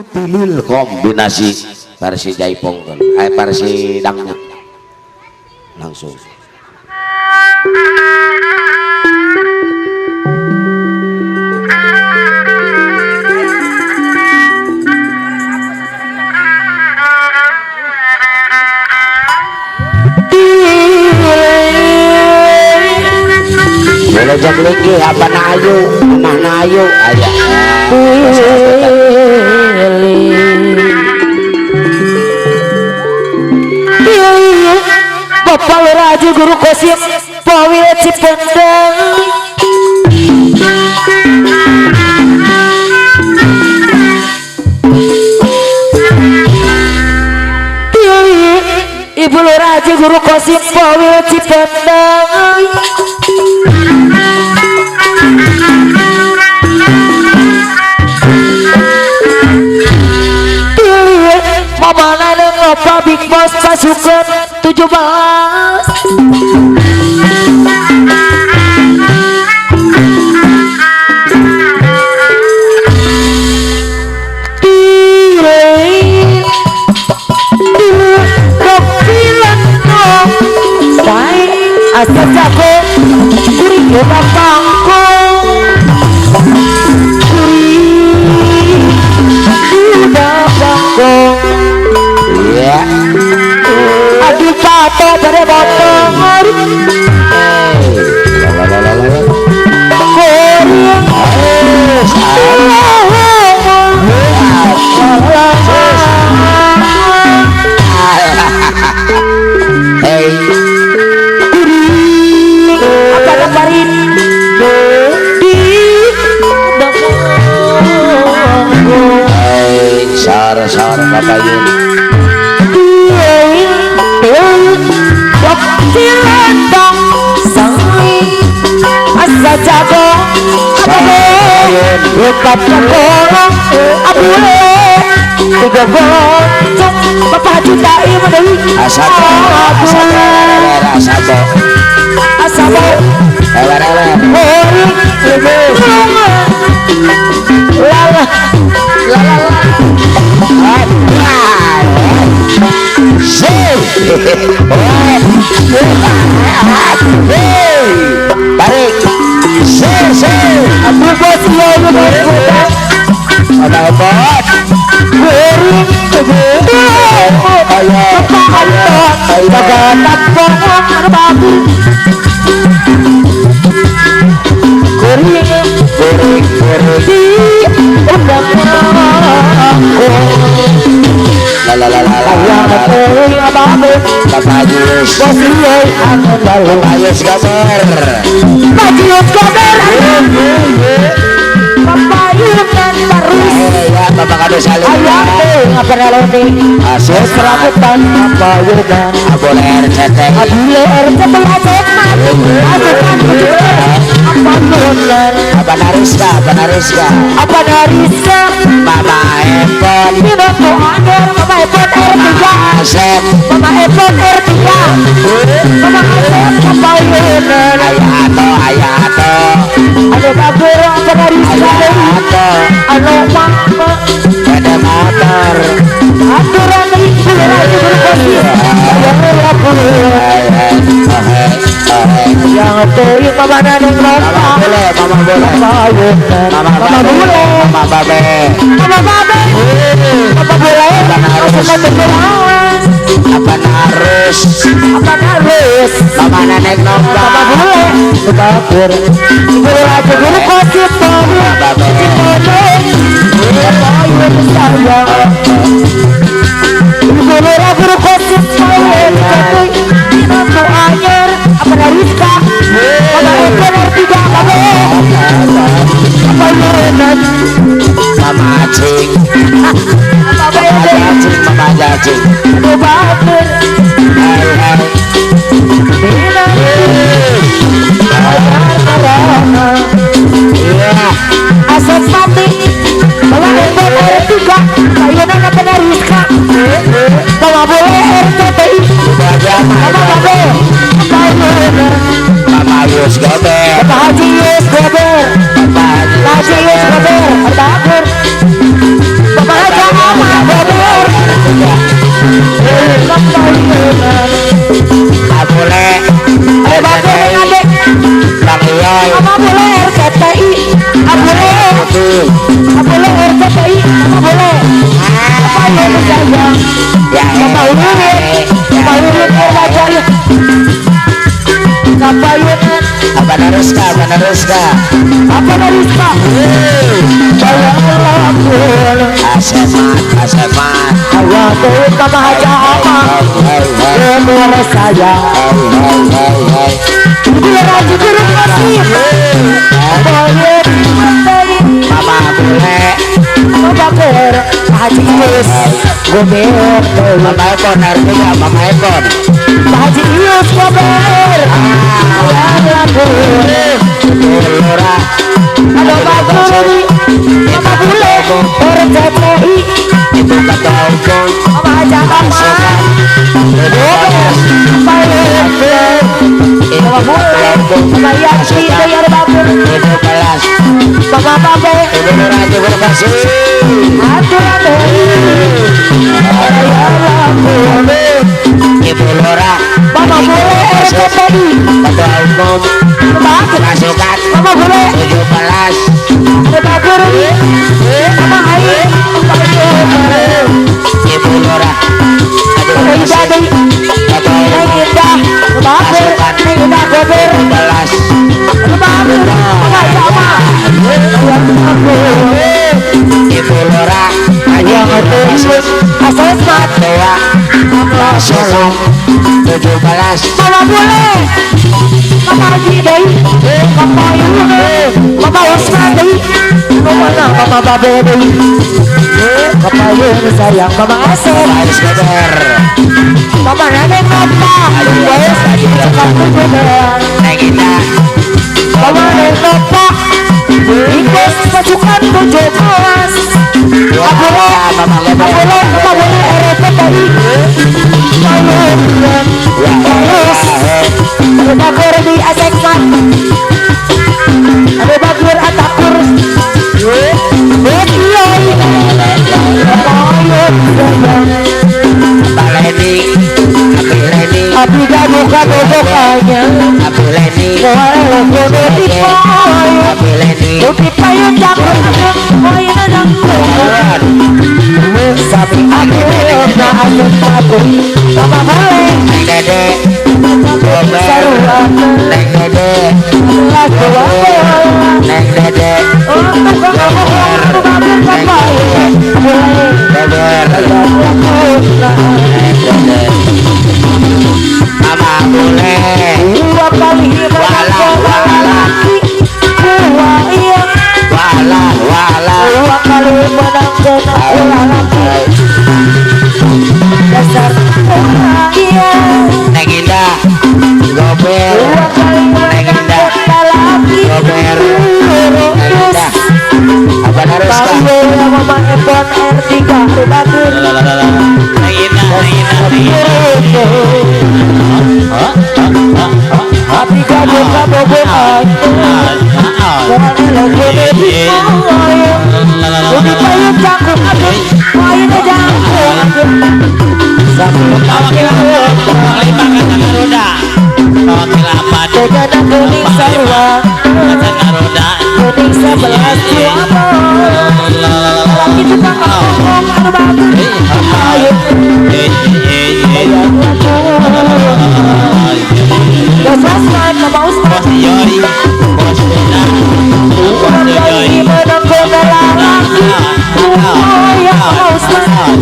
Tilil kombinasi versi jaipongkeun, versi dangdut. Langsung. Boleh jam lagi apa na ayu, mah na ayu, aya. Bapak Lurah Haji Guru Kosim Pawil Cipendang. Ibu Lurah Haji Guru Kosim Pawil Cipendang. Mama naneng opa Big Boss pasukan 17. Asa jago kuring eta pangkong kuring udah pangkong. Iya. Aduh pato pada potong kuring. Hey. Sar-sar papayun. Asa jago abu abule tiga gocok bapak juta ieu deui. Asabo asabo asabo ewer ewer. Lala lala tarik. Abu bos ada obat Apa Nariska, apa Nariska, apa Nariska, Mama Epon, Mama Epon R3, Asep, Mama Epon R3, Mama Asep, Papa Yunan, Ayah Ato, Ayah Ato, Ado Kabur, apa Nariska, Ayah Ato, Ado Mama, ada motor, aturan ibu lagi berkosi, yang tuh mama naneng mama boleh, mama boleh, mama boleh, mama babe, mama babe, mama boleh, apa narus, apa narus, mama nenek nomba, mama boleh, kabur, boleh aja guru kosi mama boleh, guru kosi apa Nariska, mama Epon R3, mama apa Yunan, mama Acing, mama Acing, mama Acing, aduh baper, Asep mati, mama Epon R3, Yunan apa Nariska, mama boleh RCTI, mama babe, Mama Yus Gober, Bapak Haji Yus Gober, Bapak Haji Yus Gober, Bapak Bapak Haji Nariska? Apa Nariska? Asemat, asemat. Ayah tuh kama aja apa? Gemur saya. Mama bule. Mama ber, Haji Ius, gober. Mama Epon artinya Mama Epon. Haji Ius gober. Lurah. Ada Pak Mama bule, RCTI. Ibu ketua umum. Mama aja mama. Mama bule, Mama Yanti, bayar bagus. Ibu kelas. Mama babe. Ibu lurah terima kasih. Ibu lurah. Mama bule RCTI. Ketua umum. Masukan. Mama bule. 17. Mama Ayu. Ibu lurah. Ibu lurah. 17. Mama bule. Mama Haji deui. Mama Ayu. Mama Usman deui. Mama Mama Babe deui. Mama Ayu sayang Mama Asep. Mama Neneng Nova. Mama Neneng Nova. Ikut pasukan 17. Mama bule, Mama bule RCTI. Ada bagur di Asekmat. Ada bagur Atakur. Mbak Leni, Abi Leni, Abi gabuka bobokanya, Abi Leni, Abi Leni, Upi payung cakep, sapi aku na asep aku, Mama bule, Neng Dede, Gober, Neng Dede, Neng Dede, Gober, Neng Dede, Mama bule, wala wala, wala wala, dua kali menang kena laki, dasar iya. Neng Indah, Gober, Neng Indah, Gober, Neng Indah, apa Nariska? Mama Epon R3 Bagus. Neng Indah, Neng Indah, Neng Indah. Api gabuka bobokan, ubi payung cangkuk, payung jangkuk. Bejana kuning sarua, kuning 11 dua. Laki tukang ngomong anu bagus. Ayo, Bos Osman, Mama Usman. Dua kali menang kota laki. Ya Mama Usman,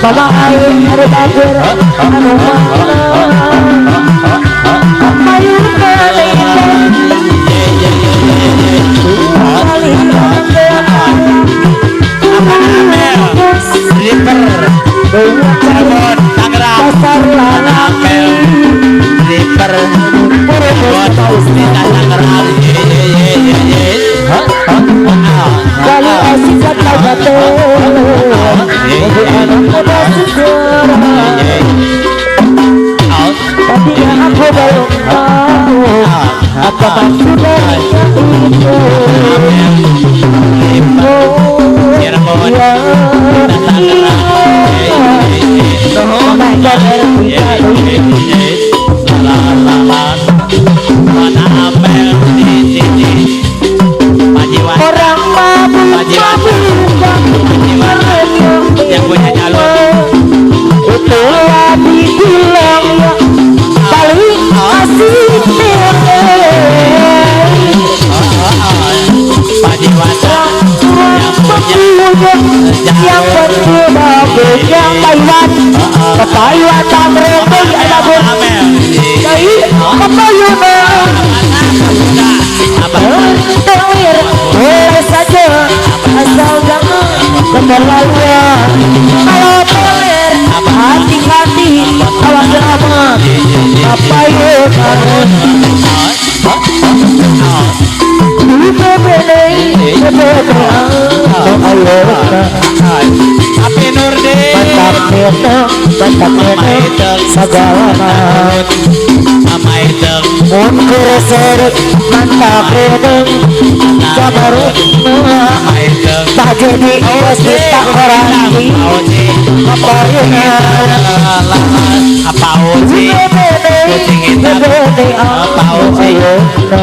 Mama Ayu ada bagur, anu mana? Ayu mana itu? Dua kali menang kota laki. Slipper, Cirebon, Tangerang, dasar laki. Slipper, Kali asik kata gatel, anak muda segera. Tapi aku belum tahu apa maksud darinya itu. Cirebon, Mama Orang mabuk mabukan, Yang penting babenya Taiwan Taiwan tamrin deui aya bun deui kapayuna pelir boleh saja asal jangan keterlaluan. Kalau pelir hati-hati awas selamat kapayuna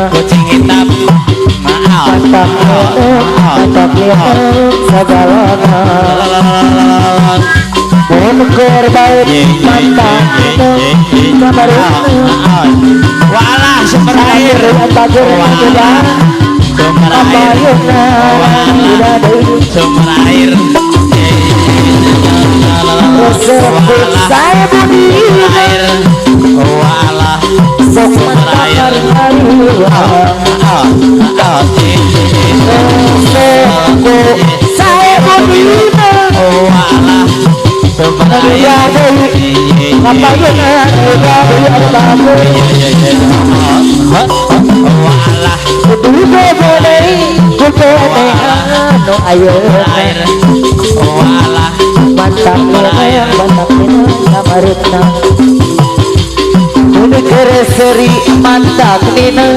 Kucing hitam. Mantap segalana mun baik mantap walah sumber air sumber air sumber air walah sumber air seri mantap nina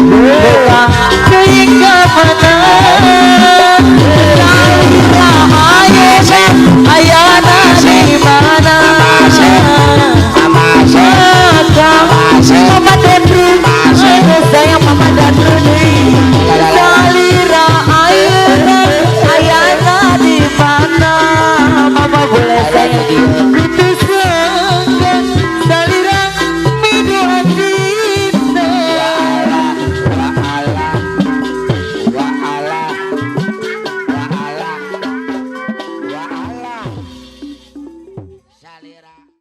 Buka teuing ka mana.